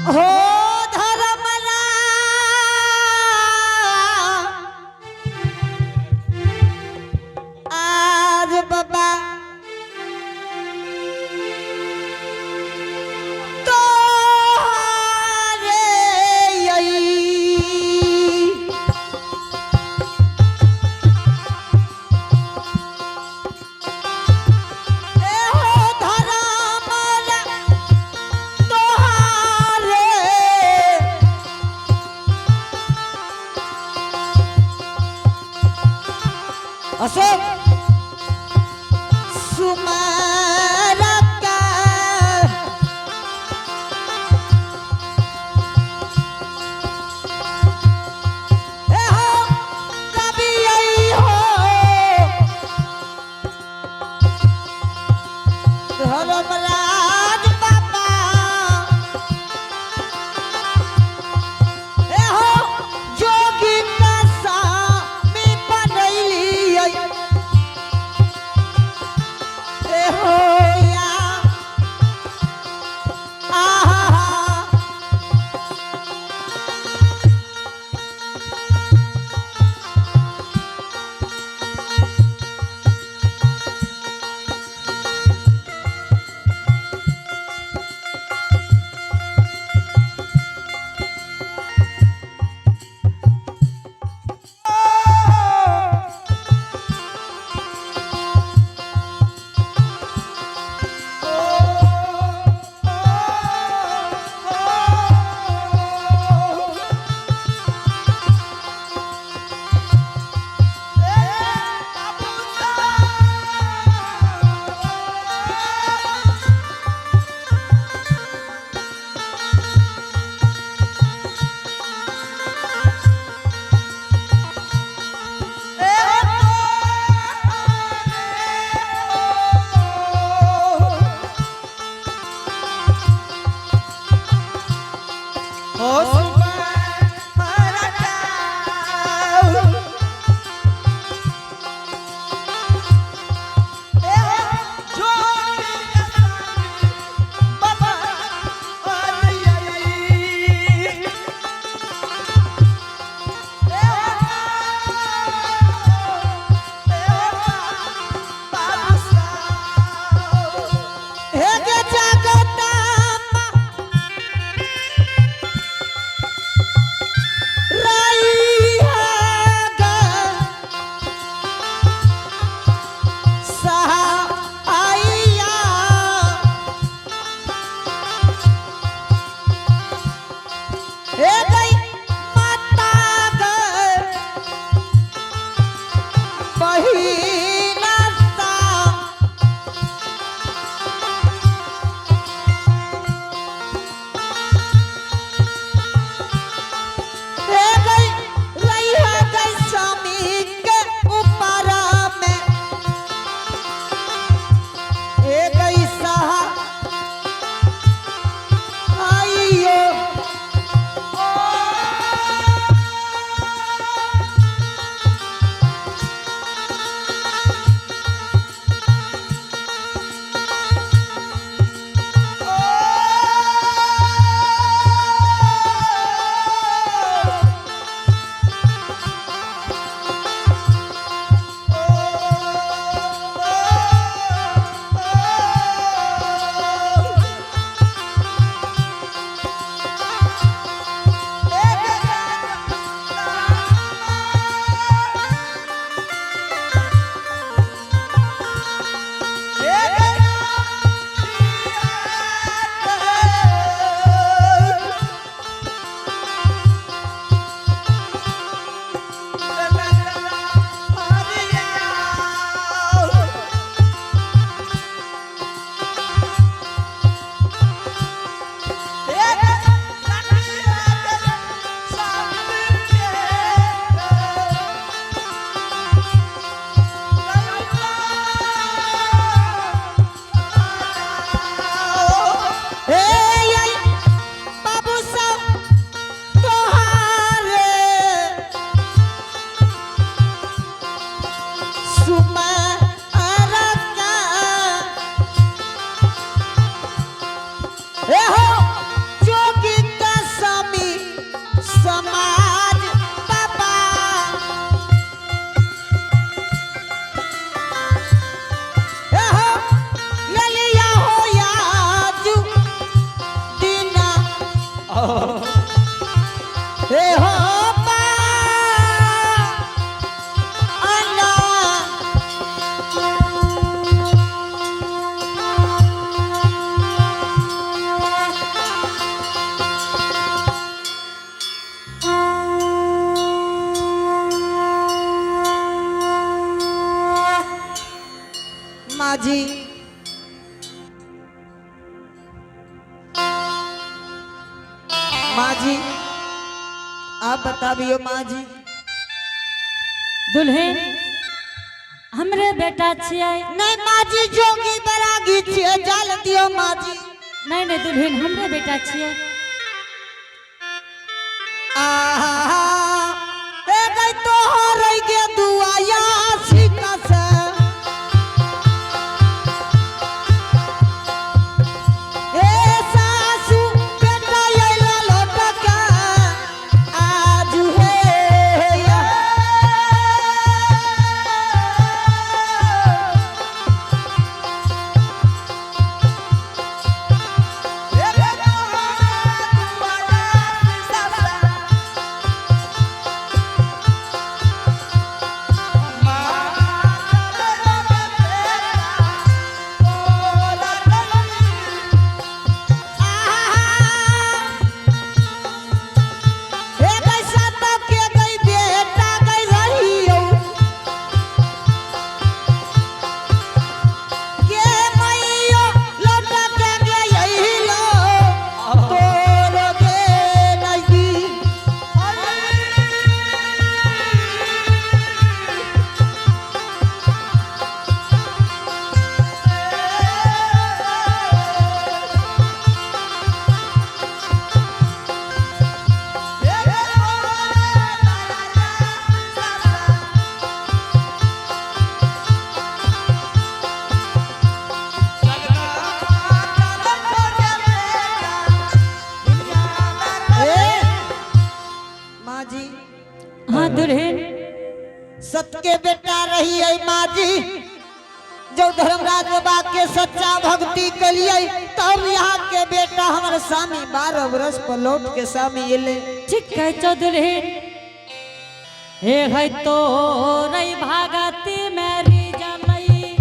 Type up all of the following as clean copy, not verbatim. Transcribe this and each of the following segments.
हो धर्मरा आज बाबा तो रे हो धर्मरा तोहारे अशोक सुमारका ए हो कभी आई हो धर्मराज बाबा ए हो जोगी का सामी बनैली ए हो या आहा। हे गे जगदम्बा। हे हो पा अल्लाह। माँ जी, माँ जी, आप बताबियो माँ जी। दुल्हन, हमरे बेटा छियै। नहीं माँ जी, जोगी बरागी छियै, जाल दियो माँ जी। नहीं नहीं दुल्हन, हमरे बेटा छियै। आहा, ए गई तो रही गे दुआया सिका से। ए सासू बेटा अइला लौट के आज हे या। हे गई सात के गई बेटा गई रहियो के मैयो लौट के गइलो तोर गे नदी। ए माँ जी। हाँ दुल्हन। सत के बेटा रही है माँ जी, जो धर्मराज बाबा के सच्चा भक्ति के लिए तब यहाँ के बेटा हमारे स्वामी 12 वर्ष पर लौट के स्वामी एले। ठीक कहै छौ दुल्हन। हे है तो रई भागती मेरी जलई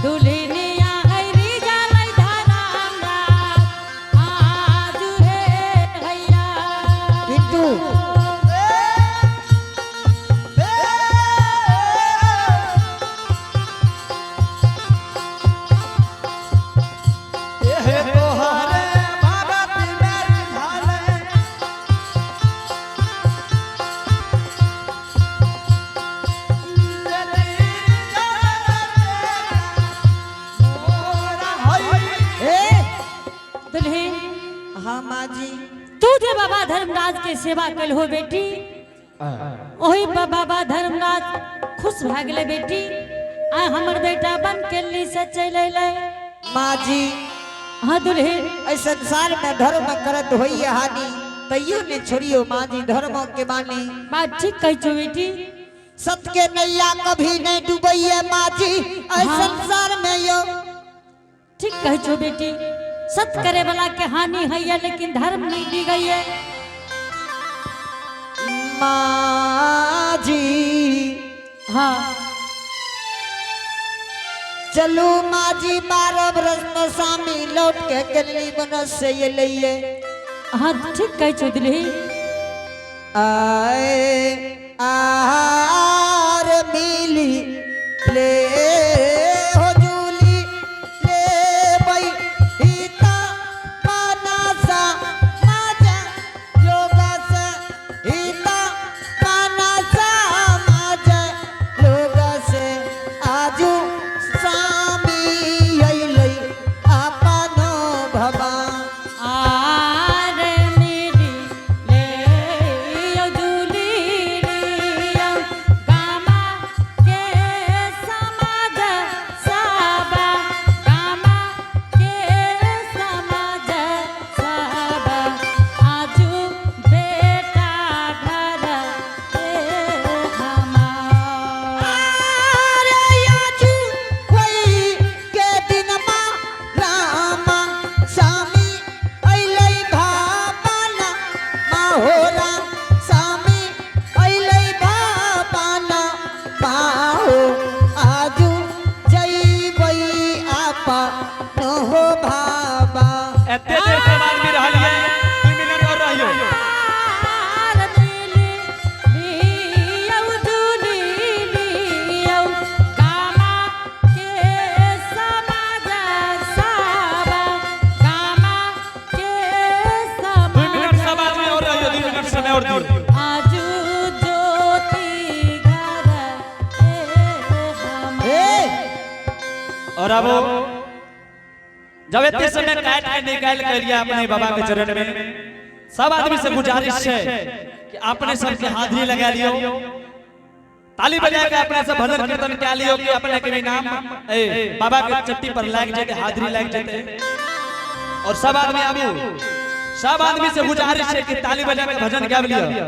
दुल्हनिया है री जलई धर्मराज आज हे हैया। पिंटू। ए दुल्हन। हाँ माँ जी। तू जे बाबा धर्मराज के सेवा कल हो बेटी, ओही पर बाबा धर्मराज खुश भए गेलै बेटी, आ हमर बेटा बन के ली से चलि अयलै। माँ जी। हाँ दुल्हन। ऐ संसार में धर्म करत होई हानि, तैयो ने छोड़ियो माँ जी धर्म के मानी। बात ठीक कहै छौ बेटी। सत के नैया कभी नहीं डूबैये माँ जी, ऐ हाँ। संसार में यो। ठीक कहै छौ बेटी, सत करे वाला के हानि है लेकिन धर्म नहीं डिगैये। माँ जी। हाँ। चलू माँ जी, 12 बरस में स्वामी लौट के गली बनस से ये लइये। हाँ ठीक कहै छौ दुल्हन। आए आर मिली ले हो जूली ले बई हिता मानसा माजा लोगस हिता मानसा माजा लोगस आजू स्वामी अइलै अपनो भवा। आर मेरी ले यो दुल्हनिया गामा के समा एते देर सब आदमी रहलिए, 2 मिनट और रहियो। दू मिनट सब आदमी और रहियो, 2 मिनट समय और दियो। ए और अब जब एते समय काट के निकाल के लिया अपने बाबा के चरण में, सब आदमी से गुजारिश है कि अपने सबके हाजिरी लगा लियो, ताली बजा के अपने सब भजन कीर्तन कह लियो कि अपने के भी नाम ए बाबा के चट्टी पर लाग जेते, हाजिरी लाग जेते। और सब आदमी आबू, सब आदमी से गुजारिश है कि ताली बजा के भजन गा लियो।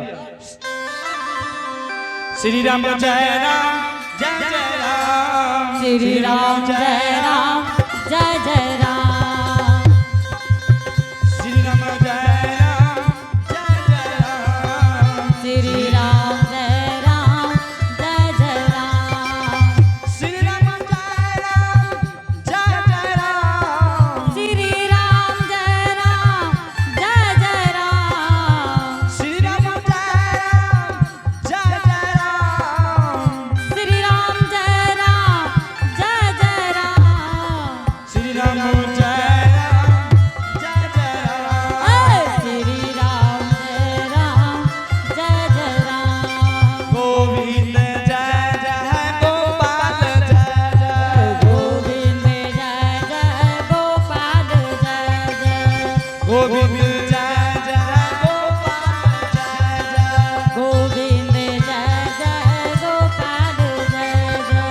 श्री राम जय राम जय जय राम, श्री राम जय राम जय जय राम, श्री राम जय राम जय जय राम, श्री राम जय राम जय जय राम, श्री राम जय राम जय जय राम, श्री राम जय राम जय जय राम, श्री राम जय राम जय जय राम, श्री राम जय राम जय जय राम, श्री राम जय राम जय जय राम, ऐ श्री राम जय राम जय जय राम, गोविंद जय जय गोपाल जय जय, गोविंद जय जय गोपाल जय जय, गोविंद जय जय गोपाल जय जय, गोविंद जय जय गोपाल जय जय,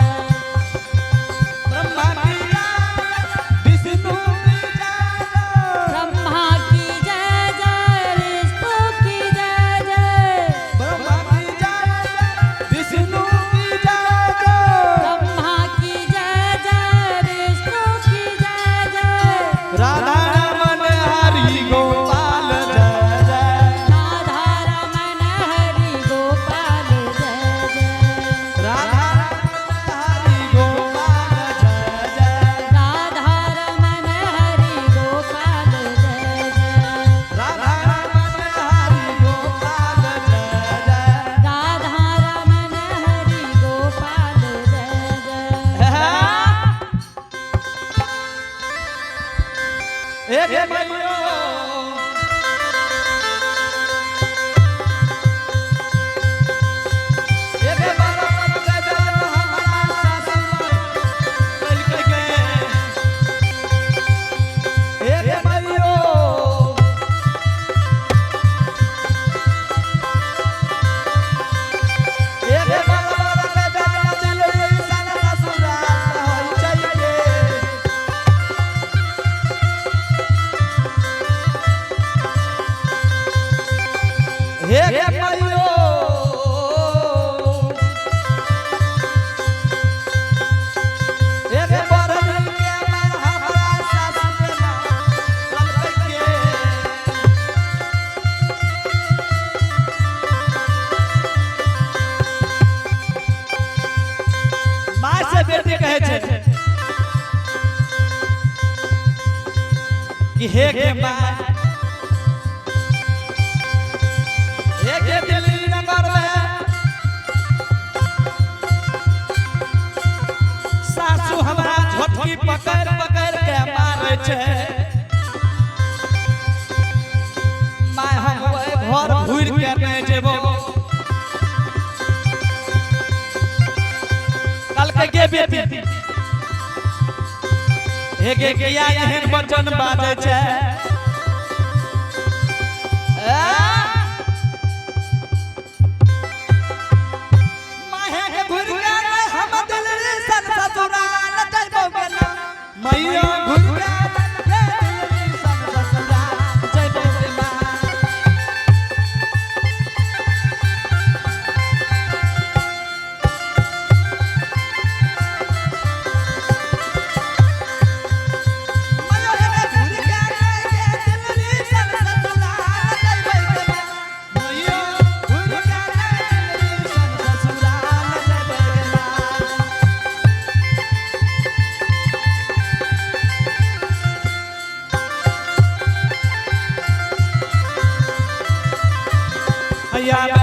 ब्रह्मा की जय, विष्णु की जय जय, ब्रह्मा की जय जय, विष्णु की जय जय, ब्रह्मा की जय जय, विष्णु की जय जय, ब्रह्मा की जय जय, विष्णु की जय जय, राधा रमन हरि गोपाल जय जय, राधा रमन हरि गोपाल जय जय, राधा रमन हरि गोपाल जय जय, राधा रमन हरि गोपाल जय जय, राधा रमन हरि गोपाल जय जय। राधा रमन हरि गोपाल जय जय। एक मयो एक बाबा के जन हमारा सासु मिल के गए। एक मयो एक बाबा के जन दिल सन ससुराल होई चाहिए। हे गे मयो एक बरन के मन हमरा सासु के नाम ललकै के। माँ से बेटी कहै छै कि हे गे माँ, हे गे दिल्ली नगर में सासू हमरा झोटकी पकड़ पकड़ के मारे छै। माय हम ओहि घर घुरि के नहि जेबो। कहलकै गे बेटी, हे गे किया एहन वचन बाजै छै? आ? माहे के घुरि के नहि हम दिल्ली सन ससुराल जइबो केना। मैया घुरि के नहि दिल्ली सन ससुराल जइबो केना। मैया हे घुरि के नहि दिल्ली सन ससुराल जइबो केना। मैया घुरि के नहि दिल्ली सन ससुराल जइबो केना। रुपया।